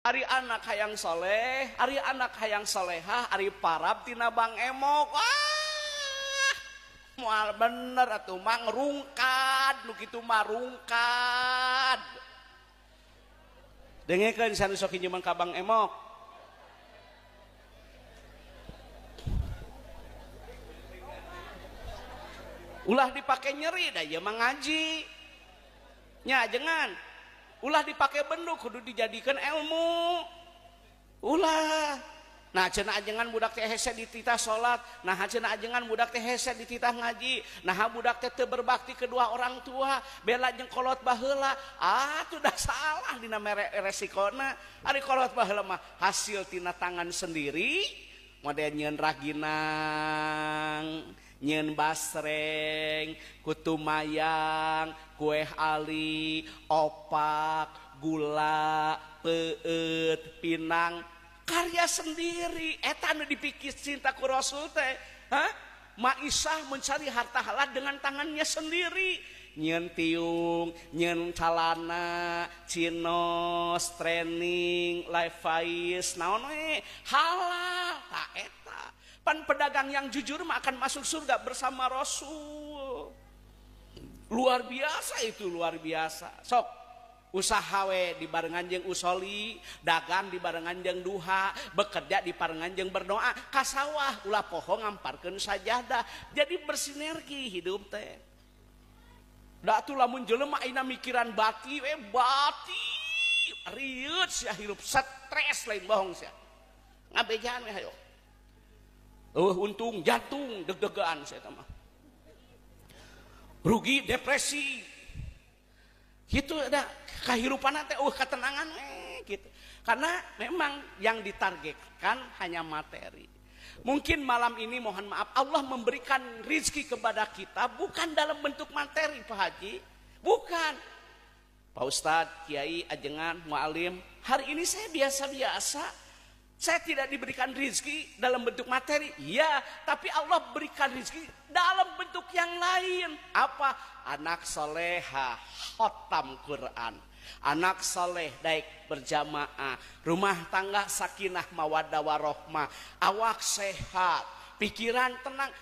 Ari anak hayang soleh, ari anak hayang solehah, ari parab tina Bang Emok. Wah, moal bener atuh mah ngrungkad, nu kitu mah rungkad. Dengekeun sanu sok hinjeman ka Bang Emok. Ulah dipake nyeri da ieu mah ngaji. Nya jangan. Ulah dipake bendu kudu dijadikan ilmu. Ulah. Nah cenah ajengan budak teh hese dititah salat, nah cenah ajengan budak teh hese dititah ngaji, nah budak teh teu berbakti kedua orang tua, bela jeung kolot baheula. Ah tuh dah salah dina mere resikona. Ari kolot baheula mah hasil tina tangan sendiri, model nyeun raginang, nyeun basreng, kutu mayang, kue ali, opak, gula, peueut, pinang, karya sendiri. Eta anu dipikir cinta ku Rasul teh. Hah? Maisah mencari harta halal dengan tangannya sendiri. Nyeun tiung, nyeun calana, cinos, training, Levi's, naon we, halal ta eta. Pan pedagang yang jujur mah akan masuk surga bersama Rasul. Luar biasa itu, luar biasa. Sok usaha we dibarengan jeung usoli, dagang dibarengan jeung duha, bekerja dibarengan jeung berdoa, ka sawah ulah poho ngamparkeun sajadah. Jadi bersinergi hidup teh. Da atuh lamun jelema ayeuna mikiran bati we bati, rieut sia hirup, stres lain bohong sia. Ngabejaan we hayo. Eueuh untung jantung deg-degan sia eta mah. Rugi depresi. Gitu ada kehidupan teh ketenangan gitu. Karena memang yang ditargetkan hanya materi. Mungkin malam ini mohon maaf Allah memberikan rizki kepada kita bukan dalam bentuk materi Pak Haji, bukan. Pak Ustadz, Kiai, ajengan, mualim, hari ini saya biasa-biasa. Saya tidak diberikan rizki dalam bentuk materi, ya, tapi Allah berikan rizki dalam bentuk yang lain. Apa? Anak soleha, khotam Quran. Anak soleh daik berjamaah, rumah tangga sakinah mawaddah warohmah, awak sehat, pikiran tenang.